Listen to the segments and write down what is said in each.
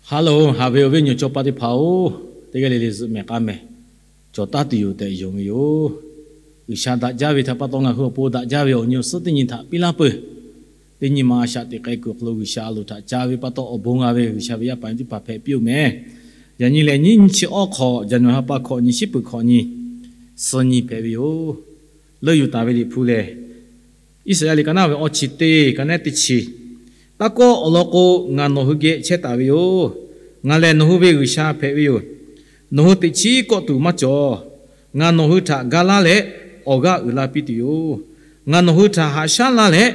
Hello, haꞈ ve awˬ viˉ awˬ nyi chaw pa teˇ hpaˍ-oˬ, teˇ g'aˇ le le zuhꞈ mehˍ k'a mehˍ cawˬ taˉ tuˬ yoˬ tehꞈ yonˍ ve yoˬ. G'uiˬsha daꞈ jaˇ ve htaꞈ pa taw ngaˬ hui awˬ pon daꞈ jaˇ ve awˬ nyi awˬ suhˉ teˇ nyi htaꞈ piˇ laˇ peuˬ. Teˇ nyi ma a shaꞈ teꞈ k'ai kuiˬ awˬ hk'aw lo G'uiˬsha a loˍ htaꞈ ca ve pa taw awˬ bon g'a ve G'uiˬsha ve yaˇ paˍ teˇ hpaˍ hpehꞈ piˇ-oˬ mehˍ. Yaꞈ nyi lehˬ nyiˇ nyiˇ chi awˉ hk'awꞈ, January ha pa hkawꞈ nyi, shiˉ peuˬ hkawꞈ nyi, suh nyi hpehꞈ ve yoˬ. Leuˆ yuˬ taˍ ve Liꞈ hpu lehˬ, Iˉsaˍyaˆ liꞈ ka naˉ ve awˇ chi teˇ, ka naˉ teˇ chi. Taˇ kawˆ, awˬ lawn k'o, ngaˬ nawˬ hui geh chehˇ taˍ ve yoˬ. Ngaˬ lehˬ nawˬ hui ve G'uiˬsha hpehꞈ ve yoˬ. Nawˬ hui teꞈ chiˉ kawˆ tuˬ maˇ cawˬ. Ngaˬ nawˬ hui htaꞈ ga laˇ leh awˬ g'aˇ uiˍ la piˇ tuˬ yoˬ. Ngaˬ nawˬ hui htaꞈ haꞈ shaˉ laˇ leh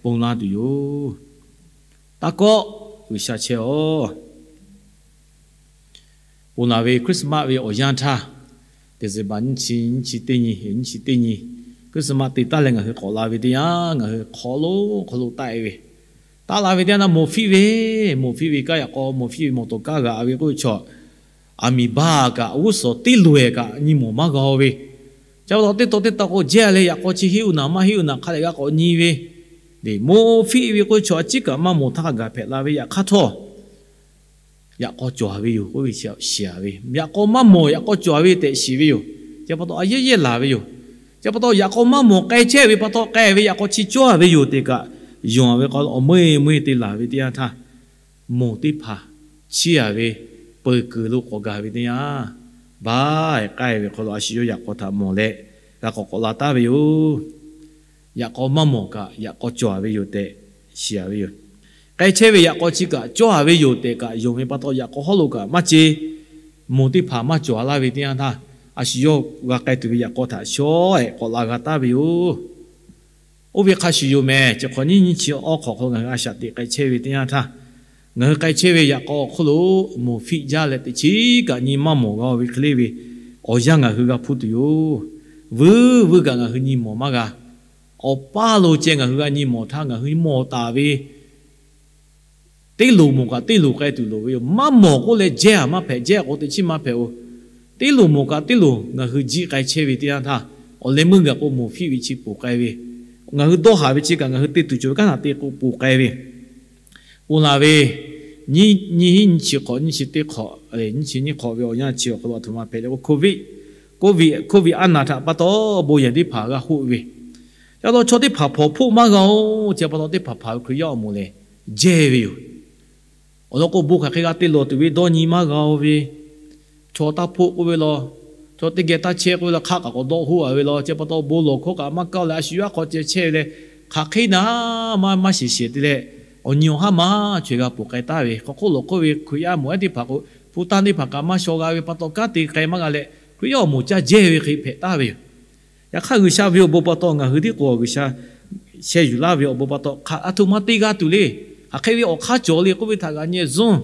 ponˬ la tuˬ yoˬ. Taˇ kawˆ, G'uiˬsha chehˇ-oˬ. Ponˬ laˬ ve Christmas ve awˬ yanˇ htaˇ, December nyiˇ chi, nyiˇ chi teˇ nyi, nyiˇ chi teˇ nyi, Christmas te taˉ leh ngaˬ hui k'awꞈ la ve teˇ yanˇ, ngaˬ hui hk'aw lo hk'aw lo taˆ-e ve, taˆ la ve teˇ yanˇ na mawˬ fiˆ ve, mawˬ fiˆ ve kanˉ yaꞈ k'aw mawˬ fiˆ ve mawˬ tawˍ kaˇ g'aꞈ ve k'oˆ ve chaw, aˬ miˍ baˇ kaꞈ g'uˇ suhˍ teˇ loˬ-ehˍ kaꞈ nyi mawˬ maˇ g'a-o ve. Ca pa taw teˇ taw teˇ taw k'o jehˇ leh yaꞈ k'aw chi henˇ uiˍ naˬ maˇ henˇ uiˍ naˬ hk'a leh g'a k'awꞈ nyi ve, mawˬ fiˆ ve k'oˆ ve chaw a ciˉ kaꞈ maˇ mawˬ htaˇ hk'a gaˬ hpehꞈ la ve. Yaꞈ hk'aˇ htawˇ, yaꞈ k'aw cawˬ-a ve yoˬ k'oˆ ve chi shiˍ-a ve, yaꞈ k'aw maˇ mawˬ yaꞈ k'aw cawˬ-a ve tehꞈ shiˍ ve yoˬ. Ca pa taw a yehˉ yehˇ laˬ ve yoˬ. Ca pa taw yaꞈ k'aw maˇ mawˬ k'ai chehˇ ve pa taw k'ai ve yaꞈ k'aw chi cawˇ-a ve yoˬ tehꞈ kaꞈ yonˍ-a ve k'o, awˬ meuˇ meuˇ te laˬ ve teˇ yanˇ htaˇ, mawˬ teˇ hpaˍ chiˇ-a ve peuˬ kuiˬ lo k'awꞈ gaˬ ve teˇ yanˇ, baˆ-e k'ai ve hk'aw lo a shu yawˇ yaꞈ k'aw htaꞈ mawˬ leh g'a k'awꞈ k'awꞈ la taˉ ve yoˬ. Yaꞈ k'aw maˇ mawˬ kaꞈ yaꞈ k'aw cawˬ-a ve yoˬ tehꞈ shiˍ-a ve yoˬ. K'ai chehˇ ve yaꞈ k'aw chi kaꞈ cawˇ-a ve yoˬ tehꞈ kaꞈ yonˍ ve pa taw yaꞈ k'aw hawˉ lo kaꞈ maˇ ce, mawˬ teˇ hpaˍ maˇ cawˬ-a laˇ ve teˇ yanˇ htaˇ, a shu yawˇ g'a k'ai tuˬ ve yaꞈ k'aw htaꞈ shawˉ-ehˍ k'awꞈ la g'a taˉ ve yoˬ. Oˇ ve hk'a shuˍ yoˬ mehˍ. Chi hk'awꞈ nyiˇ nyiˇ chi awˉ hk'awꞈ hk'aw lo ngaˬ hui a shaꞈ teꞈ k'ai chehˇ ve teˇ yanˇ htaˇ, ngaˬ hui k'ai chehˇ ve yaꞈ k'aw awˬ hk'oˆ lo mawˬ fiˆ jaˇ leh teꞈ chiˉ kaꞈ nyi maˇ mawˬ g'a-o ve hk'e le ve awˬ yanˇ ngaˬ hui g'a hpuˇ tuˬ yoˬ. Vuiˇ vuiˇ kaꞈ ngaˬ hui nyi mawˬ maˇ g'a. Awˬ paˇ lo ceh ngaˬ hui g'a nyi mawˬ htaˇ ngaˬ hui mawˬ taˍ ve teˇ loˍ mawˬ kaꞈ teˇ loˍ k'ai tuˬ loˍ ve yoˬ. Maˇ mawˬ k'oˆ leh jehˇ-a maˇ hpehꞈ, jehˇ k'o teꞈ chiˉ maˇ hpehꞈ-o. Teˇ loˍ mawˬ kaꞈ teˇ loˍ ngaˬ hui jiˆ k'ai chehˇ ve teˇ yanˇ htaˇ, awˬ leh meuˇ gaˬ k'o mawˬ fiˆ ve chi ponˬ k'ai ve, ngaˬ hui dawˇ haˍ ve chi kaꞈ ngaˬ hui te tuˬ cawˬ ve kanˉ htaꞈ te k'o ponˬ k'ai ve, ponˬ laˬ ve, nyiˇ nyiˇ chi hk'awꞈ nyiˇ chi teˇ hk'awꞈ, nyiˇ chi nyiˇ hk'awꞈ ve awˬ yanˇ chi awˬ hk'aw lo a htoꞈ ma hpehꞈ le k'o, COVID, COVID a naˬ htaꞈ pa taw bon yehˬ teˇ hpaˍ g'a hoˆ ve, ca taw chaw teˇ hpaˍ hpawnˬ hpoˆ maˇ g'a-o. Chi pa taw teˇ hpaˍ hpaˍ ve Hkriꞈ yaˇ awˬ moˍ lehˬ jehˇ ve yoˬ. Awˬ lawn k'o bon hk'aˬ hk'e g'a te lawˬ tuˬ ve dawˇ nyi maˇ g'a-o ve, chaw taˇ hpoˆ k'oˆ ve law, chaw teˇ geh taˇ chehˇ k'oˆ ve law, hk'aˆ kaꞈ k'awꞈ dawˆ hoˆ-a ve law, chi pa taw bon lawˬ hkawˇ kaꞈ maˇ kaˇ-o leh a shu yawˇ a hk'aw ceh chehˇ ve leh, hk'aˬ hk'e naˉ maˇ maˇ shiˍ shiˍ te leh, awˬ nyi awˬ haˉ maˇ chaweh g'a ponˬ k'ai taˍ ve, hk'aw hk'oˆ lawˬ hk'oˆ ve Hkriꞈ yaˇ moˍ ehˉ teˇ hpaˍ k'o, hpu tanˇ teˇ hpaˍ kaꞈ maˇ shaw g'a ve pa taw kanˉ te k'ai maˇ g'a leh, Hkriꞈ yaˇ awˬ moˍ caˇ jehˇ ve hk'e hpehꞈ taˍ ve yoˬ. Yaꞈ hk'aˇ G'uiˬsha ve awˬ bon pa taw ngaˬ hui tiˉ k'o G'uiˬsha sheh yuˬ laˇ ve awˬ bon pa taw hk'aˬ a htoꞈ ma te g'a tuˬ le. Hk'aˬ hk'e ve awˬ hk'aˇ cawˬ le k'oˆ ve htaꞈ g'a nyi-e, Zoom,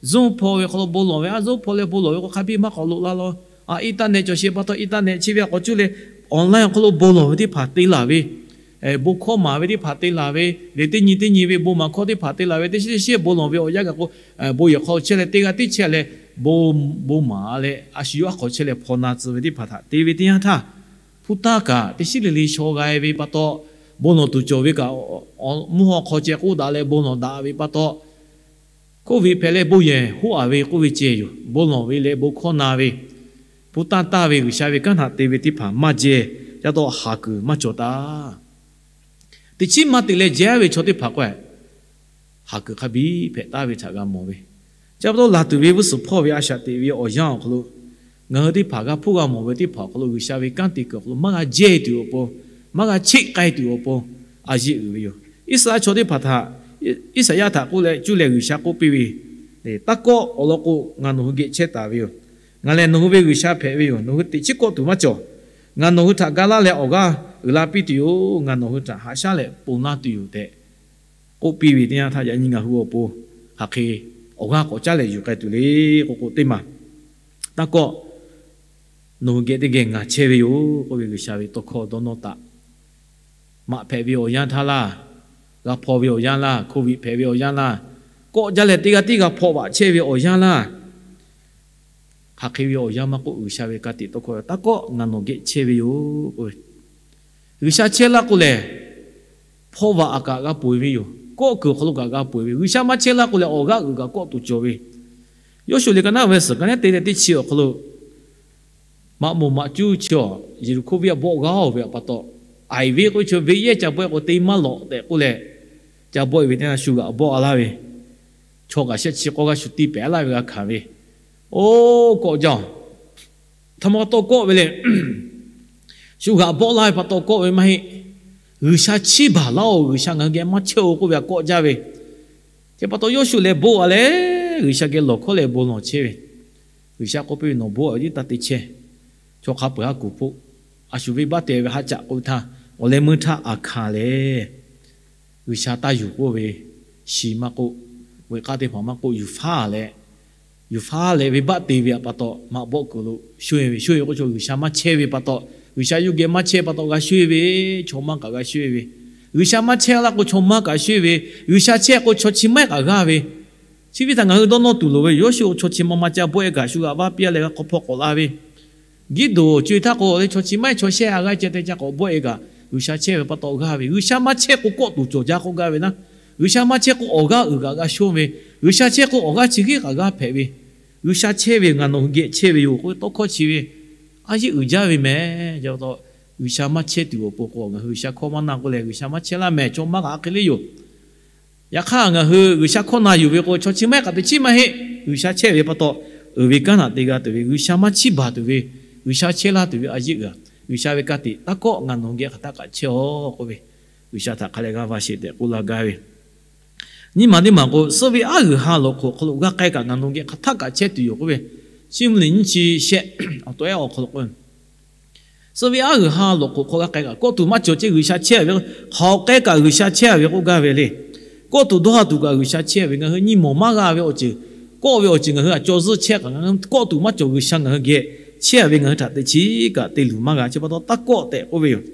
Zoom hpaw ve hk'aw lo bon lawˬ ve, a Zoom hpaw leh bon lawˬ ve k'o hk'a biˇ maˇ k'awꞈ loꞈ la law. Internet cawˬ sheˍ pa taw internet chi ve a k'awꞈ cuˇ leh online awˬ hk'aw lo bon lawˬ ve teˇ hpaˍ te laˬ ve, bon hkawˇ maˍ ve teˇ hpaˍ te laˬ ve, lehˬ teˇ nyi teˇ nyi ve bon maˍ hkawˇ teˇ hpaˍ te laˬ ve, teˇ shiˉ teˇ shiˉ bon lawˬ ve awˬ yanˇ gaˬ k'o, bon yehˬ hk'aw chehˇ leh teˇ g'aˇ tiˉ chehˇ leh, bon maˍ leh a shu yawˇ a hk'aw chehˇ leh hpaw na tcuh ve teˇ hpaˍ htaꞈ te ve teˇ yanˇ htaˇ, hpu tanˇ kaꞈ teˇ shiˉ le le shaw g'a ve pa taw, bon lawˬ tuˬ cawˬ ve kaꞈ, mvuhˇ haw hk'aw ceh k'oˆ daꞈ leh bon lawˬ daꞈ ve pa taw, COVID hpehꞈ leh bon yehˬ hoˆ-a ve k'oˆ ve ceh yoˬ. Bon lawˬ ve leh bon hkawˇ na ve, hpu tanˇ taˇ ve G'uiˬsha ve kanˉ htaꞈ te ve teˇ hpaˍ maˇ jehˇ. Ca taw haˍ kuiˬ maˇ cawˬ taˍ. Teˇ chiˉ maˇ te leh jehˇ ve chaw teˇ hpaˍ k'o, haˍ kuiˬ hk'a biˇ hpehꞈ taˍ ve htaꞈ g'a mawˬ ve. Ca pa taw laˬ tuˬ ve g'uˇ suhˍ hpawˇ ve a shaꞈ teꞈ ve awˬ yanˇ awˬ hk'aw lo, ngaˬ hui teˇ hpaˍ g'a hpuˇ g'a mawˬ ve teˇ hpaˍ awˬ hk'aw lo G'uiˬsha ve kanˉ te kuiˬ awˬ hk'aw lo maˇ g'a jehˇ tuˬ awˬ pon, maˇ g'a cheˆ k'ai tuˬ awˬ pon, a yeˇ uiˍ ve yoˬ. Iˉsaˍreˍlaˆ chaw teˇ hpaˍ htaꞈ, Iˉsaˍyaˆ htaꞈ k'oˆ leh cuˇ leh G'uiˬsha k'oˆ piˇ ve, Taˇ kawˆ, awˬ lawn k'o, ngaˬ nawˬ hui geh chehˇ taˍ ve yoˬ. Ngaˬ lehˬ nawˬ hui ve G'uiˬsha hpehꞈ ve yoˬ. Nawˬ hui teꞈ chiˉ kawˆ tuˬ maˇ cawˬ. Ngaˬ nawˬ hui htaꞈ ga laˇ leh awˬ g'aˇ uiˍ la piˇ tuˬ yoˬ. Ngaˬ nawˬ hui htaꞈ haꞈ shaˉ leh ponˬ laˇ tuˬ yoˬ tehꞈ k'oˆ piˇ ve teˇ yanˇ htaˇ, yaꞈ nyi ngaˬ hui awˬ pon hk'aˬ hk'e awˬ g'aˇ k'awꞈ caˉ leh yuˬ k'ai tuˬ le k'oˆ k'o teˇ maˬ, Taˇ kawˆ, nawˬ hui geh teˇ geh ngaˬ chehˇ ve yoˬ k'oˆ ve G'uiˬsha ve tawˇ hkawˇ dawˇ nawˇ taˍ. Maꞈ hpehꞈ ve awˬ yanˇ htaˇ laˇ, g'a hpaw ve awˬ yanˇ laˇ, COVID hpehꞈ ve awˬ yanˇ laˇ, kawˆ jaˇ leh teˇ g'aˇ tiˉ g'a hpaw baꞈ chehˇ ve awˬ yanˇ laˇ, hk'aˬ hk'e ve awˬ yanˇ maˇ k'oˆ, G'uiˬsha ve ka tiꞈ tawˇ hkawˇ Taˇ kawˆ, ngaˬ nawˬ geh chehˇ ve yoˬ k'o, G'uiˬsha chehˇ laˇ k'o lehˬ, hpaw baꞈ aꞈ kaꞈ g'a ponˬ ve yoˬ. kawˆ kuiˬ awˬ hk'aw lo kaꞈ g'a peu eˬ ve, G'uiˬsha maˇ chehˇ laˇ k'o leh awˬ g'aˇ uiˍ kaꞈ kawˆ tuˬ cawˬ ve. Yoˇshuˆ liꞈ ka naˉ ve suhˍ ka naˉ te leh teˇ chi awˬ hk'aw lo maꞈ moˍ maꞈ cuˇ chi awˬ Yeˍriˆhkoˇ venˇ a bawˆ g'aˇ-oˬ ve pa taw, Aiˍ venˇ k'oˆ ve chaw venˇ yehˇ ca bawˆ-e k'o te maˇ lawꞈ tehꞈ k'oˆ leh, ca bawˆ-e ve teˇ yanˇ shu g'aꞈ bawˆ-a laˇ ve, chaw kaꞈ shehˆ chi k'awˇ g'aˇ shu tiˇ pehˍ laˇ ve g'a hkanˍ ve. Oˇ kawˆ jaˇ-oˬ, htaꞈ ma pa taw kawˆ ve le. Shu g'aꞈ bawˆ laˇ ve pa taw kawˆ ve maˇ heˆ. G'uiˬsha chiˇ baˬ laˇ-oˬ, G'uiˬsha ngaˬ hui geh maˇ chehˇ-oˬ k'oˆ ve a kawˆ jaˇ ve. Chi pa taw Yoˇshuˆ leh bon-a leh G'uiˬsha geh lawˬ hkawˇ leh bon lawˬ chehˇ ve. G'uiˬsha k'oˆ piˇ ve, Nawˬ bon-a ve tiˉ taˇ te chehˇ. Chaw hk'a peu-eˬ haˉ kuˬ hpoˆ, a shu venˇbaˆ te ve haˆ caꞈ k'oˆ ve htaˇ, awˬ leh meuˇ htaˇ a hkanˍ lehˬ, G'uiˬsha taˇ yuˬ k'oˆ ve, shi maˇ k'oˆ, veuꞈ k'aˇ teˇ hpaˍ maˇ k'oˆ, yuˬ faˉ leh, yuˬ faˉ leh venˇbaˆ te ve pa taw maꞈ bawˆ kuiˬ lo shoˆ-e ve, shoˆ-e k'o chaw G'uiˬsha maˇ chehˇ ve pa taw, G'uiˬsha yawˇ geh maˇ chehˇ pa taw g'a shoˆ-e ve, chaw maˇ kaꞈ g'a shoˆ-e ve. G'uiˬsha maˇ chehˇ laˇ k'o chaw maˇ kaꞈ shoˆ-e ve. G'uiˬsha chehˇ k'o chaw chi maiˉ kaꞈ g'aˇ ve. Chi ve htaꞈ ngaˬ hui dawˇ nawˇ tuˬ loˍ ve yoˬ. Yoˇshuˆ chaw chi ma ma ca bawˆ-e kaꞈ shu g'aꞈ vaˇ piˇ-a leh g'a hk'aw hpawˇ k'awꞈ la ve. Giˉdoˍ co-e htaˇ k'o leh chaw chi maiˉ chaw shehˆ a g'aˇ ceh te ca k'awꞈ bawˆ-e kaꞈ G'uiˬsha chehˇ ve pa taw g'aˇ ve. G'uiˬsha maˇ chehˇ k'o kawˆ tuˬ cawˬ jaˇ k'oˆ gaˇ ve naˉ. G'uiˬsha maˇ chehˇ k'o awˬ g'aˇ uiˍ kaꞈ g'a shoˆ ve. G'uiˬsha chehˇ k'o awˬ g'aˇ chi hiˉ kaꞈ g'aˇ hpehꞈ ve. G'uiˬsha chehˇ ve ngaˬ nawˬ hui geh chehˇ ve yoˬ k'oˆ ve tawˇ hkawˇ chi ve a yeˇ uiˍ jaˇ ve mehˍ. G'uiˬsha maˇ chehˇ tuˬ awˬ pon k'o ngaˬ hui G'uiˬsha hkawˇ maˇ na k'oˆ leh G'uiˬsha maˇ chehˇ laˇ mehˍ. Chaw maˇ kaꞈ a hk'e le yoˬ. Yaꞈ hk'aˇ ngaˬ hui G'uiˬsha hkawˇ na yuˬ ve k'o chaw chi maiˉ kaꞈ teˇ chiˉ maˇ heˆ. G'uiˬsha chehˇ ve pa taw uiˍ ve kanˉ htaꞈ te g'a tuˬ ve, G'uiˬsha maˇ chiˇ baˬ tuˬ ve, G'uiˬsha chehˇ laˇ tuˬ ve a yeˇ uiˍ-a. G'uiˬsha ve ka tiꞈ taˇ kawˆ, ngaˬ nawˬ hui geh hk'aˬ htaˆ kaꞈ chehˇ-aˬ k'oˆ ve, G'uiˬsha htaꞈ hk'a leh g'aˇ va sheˍ tehꞈ k'oˆ laˇ gaˇ ve. Nyiˇ maˬ teˇ maˬ k'o, suhˆ ve aˉ g'uiˬ ha lawˬ hk'oꞈ awˬ hk'aw lo g'a k'ai kaꞈ ngaˬ nawˬ hui geh hk'aˬ htaˆ kaꞈ chehˇ tuˬ yoˬ k'oˆ ve, Chiˇ mvuh liꞈ nyiˇ chi shehˆ awˬ taweh awˬ hk'aw lo k'o, suhˆ ve aˉ g'uiˬ ha lawˬ hk'oꞈ hk'aw g'a k'ai kaꞈ kawˆ tuˬ maˇ cawˬ ce G'uiˬsha chehˇ ve, hk'aˬ hk'e kaꞈ G'uiˬsha chehˇ ve k'oˆ gaˇ ve le. Kawˆ tuˬ dawˇ ha tuˬ kaꞈ G'uiˬsha chehˇ ve, ngaˬ hui nyi mawˬ maˇ g'a ve awˬ ceuˬ, kawˆ ve awˬ ceuˬ ngaˬ hui htaꞈ caw zuhˆ chehˇ kaꞈ ngaˬ hui kawˆ tuˬ maˇ cawˬ. G'uiˬsha ngaˬ hui geh chehˇ ve ngaˬ hui htaꞈ teˇ chiˉ kaꞈ te luˬ maˇ g'a. Chi pa taw taˇ kawˆ tehꞈ k'oˆ ve yoˬ.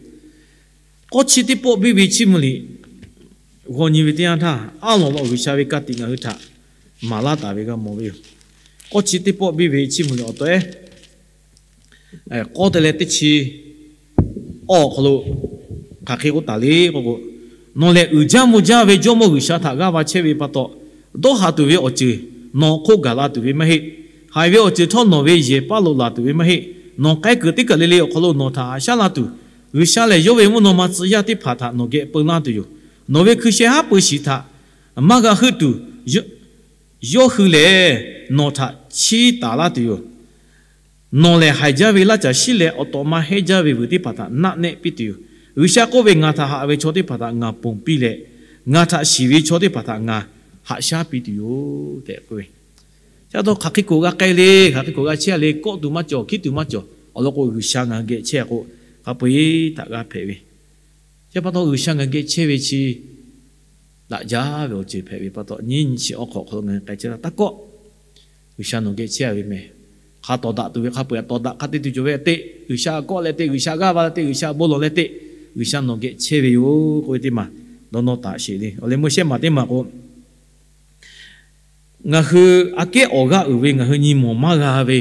K'awˇ chi teˇ pawˆ biˇ ve Chiˇ mvuh liꞈ g'aw nyi ve teˇ yanˇ htaˇ, aˉ lawˬ lawꞈ G'uiˬsha ve ka tiꞈ ngaˬ hui htaꞈ maˍ laˇ taˍ ve g'a mawˬ ve yoˬ. K'awˇ chi teˇ pawˆ biˇ ve Chiˇ mvuh liꞈ awˬ taweh k'awˇ te leh teˇ chi awˬ hk'aw lo hk'aˬ hk'e k'oˆ taˍ le k'o k'o, Nawˬ lehˬ uiˍ jaˇ mvuh jaˇ ve Jawˇmawˇ G'uiˬsha htaꞈ g'aˇ va chehˇ ve pa taw, dawˇ haˍ tuˬ ve awˬ ceuˬ nawˬ hk'oˆ gaˬ la tuˬ ve maˇ heˆ. Haiˬ ve awˬ ceuˬ htawˇ nawˬ ve yehˬ paˇ lo laˬ tuˬ ve maˇ heˆ. Nawˬ k'ai kuiˬ teˇ kaˬ le le awˬ hk'aw lo nawˬ htaꞈ haꞈ shaˉ la tuˬ, G'uiˬsha lehˬ yawˇ ve mvuhˇ naw ma tcuh yaˇ teˇ hpaˍ htaꞈ nawˬ geh peu laˇ tuˬ yoˬ. Nawˬ ve hkui sheh haˉ pui shiˍ htaꞈ maˇ g'a heuˆ tuˬ, yawˇ hui lehˬ nawˬ htaꞈ chiˇ taˍ laˇ tuˬ yoˬ. Nawˬ lehˬ haiˬ jaˇ ve laˇ caˬ shiˉ leh awˬ tawꞈ ma hehnˇ jaˇ ve vuiˬ teˇ hpaˍ htaꞈ naˆ nehˆ piˇ tuˬ yoˬ. G'uiˬsha k'oˆ ve, Ngaˬ htaꞈ haꞈ ve chaw teˇ hpaˍ htaꞈ ngaˬ ponˬ piˇ leh, ngaˬ htaꞈ shiˍ ve chaw teˇ hpaˍ htaꞈ ngaˬ haꞈ shaˉ piˇ tuˬ yoˬ tehꞈ k'oˆ ve. Chi pa taw hk'aˬ hk'e k'oˍ g'a k'ai le, hk'aˬ hk'e k'oˍ g'a chehˇ le, kawˆ tuˬ maˇ cawˬ, hkiˉ tuˬ maˇ cawˬ. Awˬ lawn k'o G'uiˬsha ngaˬ hui geh chehˇ k'o, hk'a peu-eˬ htaꞈ g'a hpehꞈ ve. Chi pa taw G'uiˬsha ngaˬ hui geh chehˇ ve chi daꞈ jaˇ ve awˬ ceuˬ hpehꞈ ve pa taw, nyiˇ nyi chi awˬ hk'aw lo ngaˬ hui k'ai chehˇ taˇ kawˆ. G'uiˬsha nawˬ geh chehˇ ve mehˬ. Hk'a tawˍ daꞈ tuˬ ve hk'a peu-eˬ tawˍ daꞈ hk'a te tuˬ cawˬ ve teˇ, G'uiˬsha kawˆ leh teˇ, G'uiˬsha g'aˇ va leh teˇ, G'uiˬsha bon lawˬ leh teˇ, G'uiˬsha nawˬ geh chehˇ ve yoˬ k'oˆ ve teˇ maˬ dawˇ nawˇ taˍ sheˍ le. Awˬ leh meuˇ shehˆ maˬ teˇ maˬ k'o, ngaˬ hui aꞈ kehˉ awˬ g'aˇ uiˍ ve ngaˬ hui nyi mawˬ maˇ g'a ve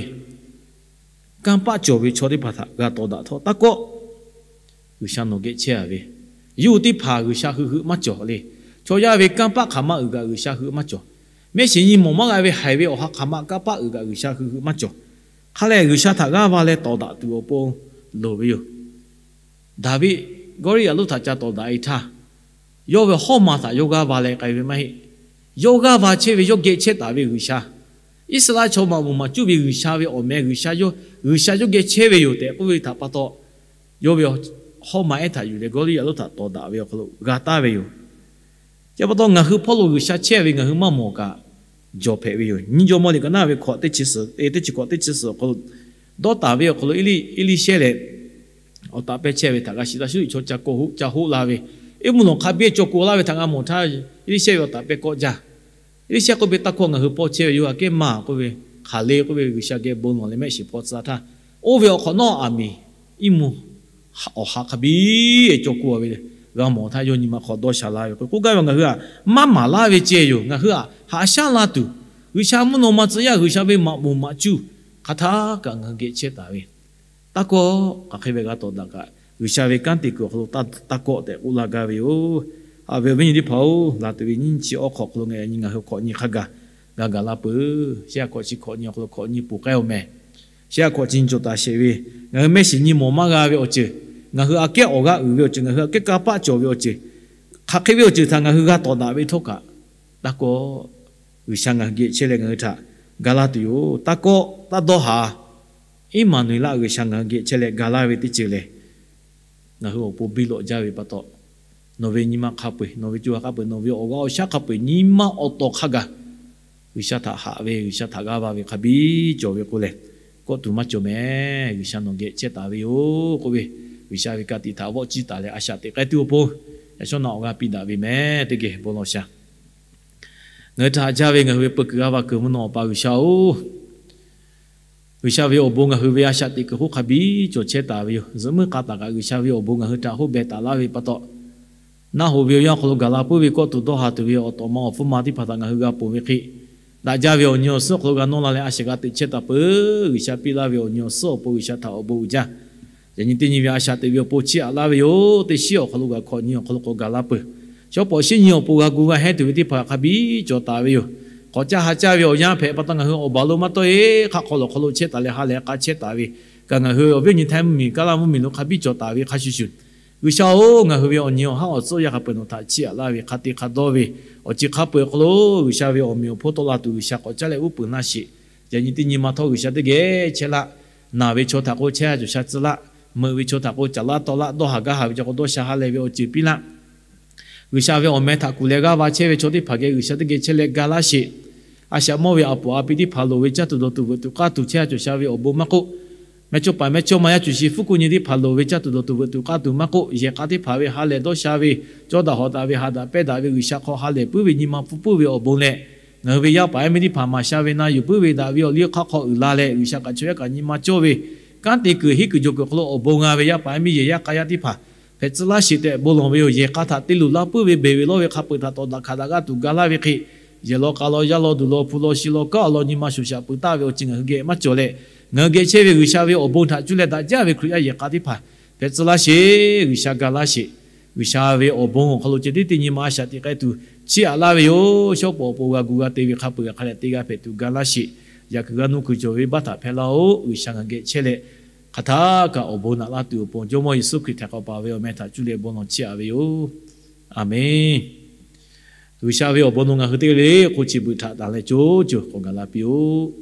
kanˇ paˆ cawˬ ve chaw teˇ hpaˍ htaꞈ g'a tawˍ daꞈ htawˇ taˇ kawˆ. G'uiˬsha nawˬ geh chehˇ-a ve, yawˇ hui teˇ hpaˍ G'uiˬsha hui hui maˇ cawˬ le. Chaw yaˇ ve kanˇ paˆ hk'aˬ ma uiˍ kaꞈ G'uiˬsha hui maˇ cawˬ. Mehˆ shiˍ nyi mawˬ maˇ g'a ve haiˬ ve awˬ ha hk'aˬ ma kanˇ paˆ uiˍ kaꞈ G'uiˬsha hui hui maˇ cawˬ. Hk'a lehˬ G'uiˬsha htaꞈ g'aˇ va leh tawˍ daꞈ tuˬ awˬ pon loˍ ve yoˬ. Daˍviˆ Gawˇliˇyaꞈ lonˉ htaꞈ ca tawˍ daꞈ-e htaˇ, yawˇ ve hawˉ ma htaꞈ yawˇ g'aˇ va leh k'ai ve maˇ heˆ. Yawˇ g'aˇ va chehˇ ve yawˇ geh chehˇ taˍ ve G'uiˬsha, Iˉsaˍreˍlaˆ chaw maꞈ bvuhˬ maꞈ cuˇ ve G'uiˬsha ve awˬ meh G'uiˬsha yawˇ, G'uiˬsha yawˇ geh chehˇ ve yoˬ tehꞈ k'oˆ ve htaꞈ pa taw, yawˇ ve hawˉ ma ehˉ htaꞈ yuˬ leh Gawˇliˇyaꞈ lonˉ htaꞈ tawˍ daꞈ ve awˬ hk'aw lo g'a taˍ ve yoˬ. Chi pa taw ngaˬ hui hpawˇ lo G'uiˬsha chehˇ ve ngaˬ hui maˇ mawˬ kaꞈ jawˬ hpehꞈ ve yoˬ. Nyiˇ Jawˇmawˇ liꞈ ka naˉ ve hkawꞈ teˇ chi suhˍ, teˇ chi hkawꞈ teˇ chi suhˍ awˬ hk'aw lo dawˇ taˍ ve awˬ hk'aw lo Eˇliˇsehˇ lehˬ, awˬ taꞈ pehˇ chehˇ ve htaꞈ g'a shiˍ taˇ shuˉ, chaw ca k'o hoˆ ca hoˆ la ve, iˉ mvuhˇ lawˬ hk'a biˇ cawˬ k'o laˇ ve htaꞈ g'a mawˬ htaˇ, Eˇliˇsehˇ ve awˬ taꞈ pehˇ kawˆ jaˇ. Eˇliˇsehˇ k'oˆ ve, Taˇ kawˆ, ngaˬ hui paw chehˇ ve yoˬ. Aꞈ kehˉ maˇ k'oˆ ve, hk'aˬ le k'oˆ ve, G'uiˬsha geh bon lawˬ leh mehˆ shiˍ paw tcuh htaˇ, oˇ ve awˬ hk'awꞈ nawˉ aˬ miˍ iˉ mvuhˇ awˬ ha hk'a biˇ cawˬ k'o ve g'a mawˬ htaˇ yawˇ nyi ma hk'aw dawˇ sha la ve k'o, k'oˆ gaˇ ve, ngaˬ hui aꞈ maˇ maˍ laˇ ve ceh yoˬ. Ngaˬ hui aꞈ haꞈ shaˉ la tuˬ, G'uiˬsha mvuhˇ naw ma tcuh yaˇ G'uiˬsha ve maꞈ bvuhˬ maꞈ cuˇ hk'aˬ htaˇ kaꞈ ngaˬ hui geh chehˇ taˍ ve, taˇ kawˆ, hk'aˬ hk'e ve g'a tawˍ daꞈ kaꞈ G'uiˬsha ve kanˉ te kuiˬ awˬ hk'aw lo taˇ kawˆ tehꞈ k'oˆ laˇ gaˇ ve yoˬ. Aˬ ve awˬ viˉ nyi teˇ hpaˍ-oˬ, laˬ tuˬ ve nyiˇ chi awˉ hk'awꞈ awˬ hk'aw lo ngaˬ nyi ngaˬ hui hk'awꞈ nyi hk'a gaˬ g'a gaˬ la peuˬ. Shehˆ aꞈ hkawꞈ chi hk'awꞈ nyi awˬ hk'aw lo hk'awꞈ nyi ponˬ k'ai-oˬ mehˍ. Shehˆ aꞈ hkawꞈ chi nyi cawˬ taˍ sheˍ ve, ngaˬ hui mehˆ shiˍ nyi mawˬ maˇ g'a ve awˬ ceuˬ, ngaˬ hui aꞈ kehˉ awˬ g'aˇ uiˍ ve awˬ ceuˬ, ngaˬ hui aꞈ kehˉ kanˇ paˆ cawˬ ve awˬ ceuˬ, hk'aˬ hk'e ve awˬ ceuˬ htaꞈ ngaˬ hui g'a tawˍ daꞈ ve htawˇ kaꞈ, taˇ kawˆ. G'uiˬsha ngaˬ hui geh chehˇ leh ngaˬ hui htaꞈ ga laˇ tuˬ yoˬ. Taˇ kawˆ, taˇ dawˇ haˍ. Iˉmaˍnuˍeˍlaˆ G'uiˬsha ngaˬ hui geh chehˇ leh ga laˇ ve teˇ ceuˬ lehˬ, ngaˬ hui awˬ pon biˇ lawꞈ jaˇ ve pa taw, nawˬ ve nyi ma hk'a peu-eˬ, nawˬ ve co ha hk'a peu-eˬ, nawˬ ve awˬ g'aˇ awˬ shaˉ hk'a peu-eˬ nyi ma awˬ tawˍ hk'a gaˬ G'uiˬsha htaꞈ haꞈ ve, G'uiˬsha htaꞈ g'aˇ va ve hk'a biˇ cawˬ ve k'o lehˬ, kawˆ tuˬ maˇ cawˬ mehˍ. G'uiˬsha nawˬ geh chehˇ taˍ ve yoˬ k'oˆ ve, G'uiˬsha ve ka tiꞈ htaꞈ vawˆ ciˇ taˍ leh a shaꞈ teꞈ k'ai tuˬ awˬ pon, yaꞈ shawˉ naꞈ awˬ g'aˇ piˇ daꞈ ve mehˍ. Teˇ geh bon lawˬ shaˍ. Ngaˬ hui htaꞈ haꞈ jaˇ ve ngaˬ hui ve peu kuiˬ g'aˇ va kuiˬ mvuhˇ naw Awˬ pa G'uiˬsha-oˬ, G'uiˬsha ve awˬ bon ngaˬ hui ve a shaꞈ teꞈ kuiˬ hk'oˆ hk'a biˇ cawˬ chehˇ taˍ ve yoˬ. Zuhꞈ muiˉ k'a taˍ kaꞈ G'uiˬsha ve awˬ bon ngaˬ hui htaꞈ hoˆ beh taˍ laˇ ve pa taw, naˆ hoꞈ ve awˬ yanˇ awˬ hk'aw lo gaˬ la puiˉ ve kawˆ tuˬ dawˇ haˍ tuˬ ve awˬ tawꞈ ma awˬ hpfuhˇ ma teˇ hpaˍ htaꞈ ngaˬ hui g'a ponˬ ve hk'e, daꞈ jaˇ ve awˬ nyi awˬ suhˉ awˬ hk'aw lo g'a nawˇ la leh a shaꞈ g'a teꞈ chehˇ taˍ peuˬ. G'uiˬsha piˇ laˇ ve awˬ nyi awˬ suhˉ awˬ pon G'uiˬsha htaꞈ awˬ bon uiˍ jaˇ. Yaꞈ nyi teˇ nyi ve a shaꞈ teꞈ ve awˬ pon chiˇ aꞈ laˇ ve yoˬ. Teˇ shiˉ awˬ hk'aw lo g'a hkawꞈ nyi awˬ hk'aw lo k'awꞈ gaˬ la peuˬ. Shawˉ pawˍ shiˉ nyi awˬ pon g'a gu g'a hehnˇ tuˬ ve teˇ hpaˍ hk'a biˇ cawˬ taˍ ve yoˬ. K'awꞈ caˇ ha caˇ ve awˬ yanˇ hpehꞈ pa taw ngaˬ hui awˬ baˬ lo maˇ tawˆ-e, hk'aˆ hk'aw lawˬ hk'aw lo chehˇ taˍ leh ha lehˬ k'a chehˇ taˍ ve, kaꞈ ngaˬ hui awˬ viˉ awˬ nyi htaˇ mvuhˇmiˬ, kaˇ laˇ mvuhˇmiˬ lo hk'a biˇ cawˬ taˍ ve hk'a shuˍ shuˍ, G'uiˬsha-oˬ, ngaˬ hui ve awˬ nyi awˬ haˉ awˬ tcuhˇ yaˇ hk'a peu-eˬ nawˬ htaꞈ chiˇ aꞈ laˇ ve hk'a te hk'a dawˇ ve, awˬ ceuˬ hk'a peu-eˬ awˬ hk'aw lo G'uiˬsha ve awˬ meꞈ awˬ hponˇ tawˆ la tuˬ G'uiˬsha k'awꞈ caˉ leh uˉ peunˍ laˇ sheˍ. Yaꞈ nyi teˇ nyi ma htawˇ G'uiˬsha teˇ geh chehˇ laˇ. Naˬ ve chaw htaꞈ k'o chehˇ a cawˬ sha tcuh laˇ. Meuꞈ ve chaw htaꞈ k'o caˍ laˇ tawˆ laˇ, dawˇ haˍ gaˇ haˍ ve chaw k'o dawˇ sha ha leh ve awˬ ceuˬ piˇ laˇ. G'uiˬsha ve awˬ meh htaꞈ kuˬ leh g'aˇ va chehˇ ve chaw teˇ hpaˍ geh G'uiˬsha teˇ geh chehˇ leh ga laˇ sheˍ. A shaꞈ mawˇ ve a poˍ a pi teˇ hpaˍ loˍ ve caˇ tuˬ dawˬ tuˬ veuꞈ tuˬ k'aˇ tuˬ chehˇ a cawˬ sha ve awˬ bon maˇ k'oˆ, mehˇchawˇpaˍ mehˇchawˇma yaˇ cuˬ shi hpfuhˇ kuˆ nyi teˇ hpaˍ loˍ ve caˇ tuˬ dawˬ tuˬ veuꞈ tuˬ k'aˇ tuˬ maˇ k'oˆ, yehˬ k'a teˇ hpaˍ ve ha lehˬ dawˇ sha ve, cawˇ daꞈ hawꞈ daꞈ ve, haꞈ daꞈ pehnˇ daꞈ ve, G'uiˬsha hk'aw ha lehˬ puiˉ ve nyi ma hpu puiˉ ve awˬ bon leh, ngaˬ hui ve yaˇ paˍ yaˇ miˇ teˇ hpaˍ maˍ sha ve na yuˬ puiˉ ve daꞈ ve awˬ liˇ hk'aˆ hk'aw uiˍ la leh, G'uiˬsha kaꞈ chaw yaˇ kaꞈ nyi ma cawˇ ve kanˉ te kuiˬ henˇ kuiˬ jawˬ kuiˬ awˬ hk'aw lo awˬ bon g'a ve yaˇ paˍ yaˇ miˇ yehˬ yaˇ k'a yaˇ teˇ hpaˍ hpehꞈ tcuh laˇ sheˍ tehꞈ bon lawˬ ve yoˬ. Yehˬ k'a htaꞈ te luˬ laˇ puiˉ ve, beˬ ve lawˇ ve hk'a peu-eˬ htaꞈ tawˍ daꞈ hkanˍ daꞈ g'aˇ tuˬ ga laˇ ve hk'e, yehˬ law k'a law yaˇ law duˬ law hpu law shi law kaˉ law nyi ma shoˍ shaꞈ peuˬ taˍ ve awˬ ceuˬ ngaˬ hui geh maˇ cawˬ leh, ngaˬ hui geh chehˇ ve G'uiˬsha ve awˬ bon htaꞈ cuˇ leh daꞈ jaˇ ve Hkriꞈ yaˇ yehˬ k'a teˇ hpaˍ hpehꞈ tcuh laˇ sheˍ. G'uiˬsha ga laˇ sheˍ. G'uiˬsha ve awˬ bon awˬ hk'aw lo ceh tiˉ teˇ nyi ma a shaꞈ teꞈ k'ai tuˬ chiˇ aꞈ laˇ ve yoˬ. Shawˉ pawˍ awˬ pon g'a gu g'a te ve hk'a peu-eˬ hk'a leh te g'a hpehꞈ tuˬ ga laˇ sheˍ. Yaꞈ kuiˬ g'a nuˇ kuiˬ cawˬ ve baˆ htaꞈ hpehꞈ laˇ-oˆ. G'uiˬsha ngaˬ geh chehˇ leh hk'aˬ htaˇ kaꞈ awˬ bon naꞈ laˇ tuˬ awˬ pon Jawˇmawˇ Yeˍsuˆ Hkriꞈ htaꞈ k'awꞈ paˍ ve awˬ meh htaꞈ cuˇ leh bon lawˬ chiˇ aꞈ ve yoˬ. Aˬmenˍ. G'uiˬsha ve awˬ bon nawˬ ngaˬ hui teˇ g'aˇ le le k'o chi beuꞈ htaꞈ tanˬ leh co co k'awꞈ gaˬ la piˇ-oˆ.